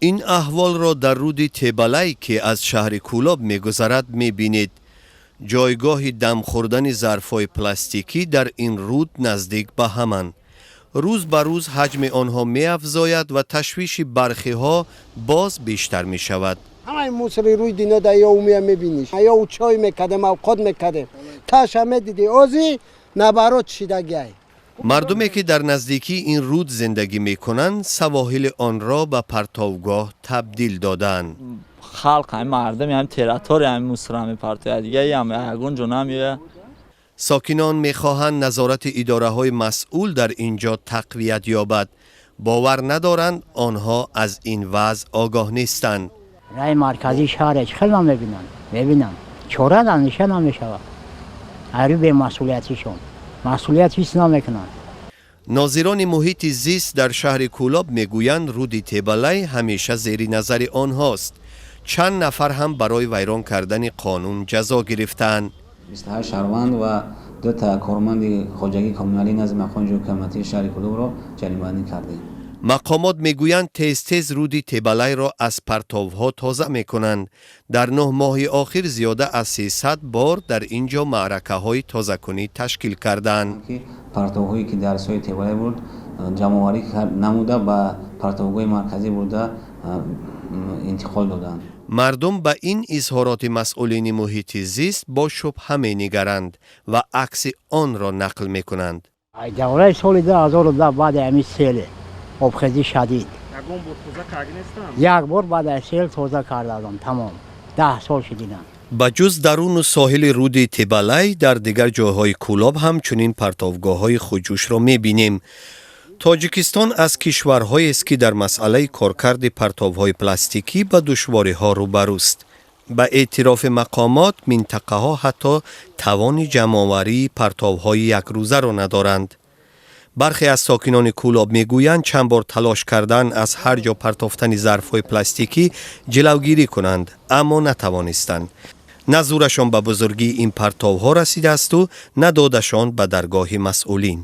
Ин аҳволро дар руди Тебалай, ки аз шаҳри Кӯлоб мегузарад, мебинед. Ҷойгоҳи дам хӯрдани зарфҳои пластикӣ дар ин руд наздик ба ҳаманд. Рӯз ба рӯз ҳаҷми онҳо меафзояд ва ташвиши бархиҳо боз бештар мешавад. Ҳамаи мусори рӯи дино да ё умия мебиниш, ё чой мекардем, авқот мекардем, таша медидӣ, ози набарот шидагиай. Мардуме, ки дар наздикии ин руд зиндагӣ мекунанд, савоҳили онро ба партовгоҳ табдил додаанд. Халқ, ҳами мардами ҳами территория ҳами мусора мепартояд, дига ям ягон ҷо намеояд. Сокинон мехоҳанд, назорати идораҳои масъул дар ин ҷо тақвият ёбад. Бовар надоранд, онҳо аз ин вазъ огоҳ нестанд. Раи марказии шаҳре чӣ хел намебинанд? Мебинанд, чора андеша намешавад. Айрӯ бемасъулиятишон масъулият ҳис намекунанд. Нозирони муҳити зист дар шаҳри Кӯлоб мегӯянд, руди Тебалай ҳамеша зери назари онҳост. Чанд нафар ҳам барои вайрон кардани қонун ҷазо гирифтаанд. 28 шаҳрванд ва дута корманди хоҷагии коммуналӣ назди мақоми ҷойи шаҳри Кӯлобро ҷаримабандӣ кардем. Мақомот мегӯянд, тез-тез руди Тебалайро аз партовҳо тоза мекунанд. Дар 9 моҳи охир зиёда аз 300 бор дар ин ҷо маъракаҳои тозакунӣ ташкил карданд. Ки партовҳое, ки дар соҳили Тебалай буд, ҷамъоварӣ намуда, ба партовгоҳи марказӣ бурда интиқол доданд. Мардум ба ин изҳороти масъулини муҳити зист бо шубҳа менигаранд ва акси онро нақл мекунанд. Давраи соли 2010, баъди ҳамин селе обхезӣ шадид, як бор баъд аз сел тоза кардадам, тамом, 10 сол шидинам. Ба ҷуз даруну соҳили руди Тебалай, дар дигар ҷойҳои Кӯлоб ҳам чунин партовгоҳҳои хуҷӯшро мебинем. Тоҷикистон аз кишварҳоест, ки дар масъалаи коркарди партовҳои пластикӣ ба душвориҳо рӯбарӯст. Ба эътирофи мақомот, минтақаҳо ҳатто тавони ҷамъоварии партовҳои якрӯзаро надоранд. Бархе аз сокинони Кӯлоб мегӯянд, чанд бор талош кардан аз ҳар ҷо партофтани зарфҳои пластикӣ ҷилавгирӣ кунанд, аммо натавонистанд. На зӯрашон ба бузургии ин партовҳо расидаасту на додашон ба даргоҳи масъулин.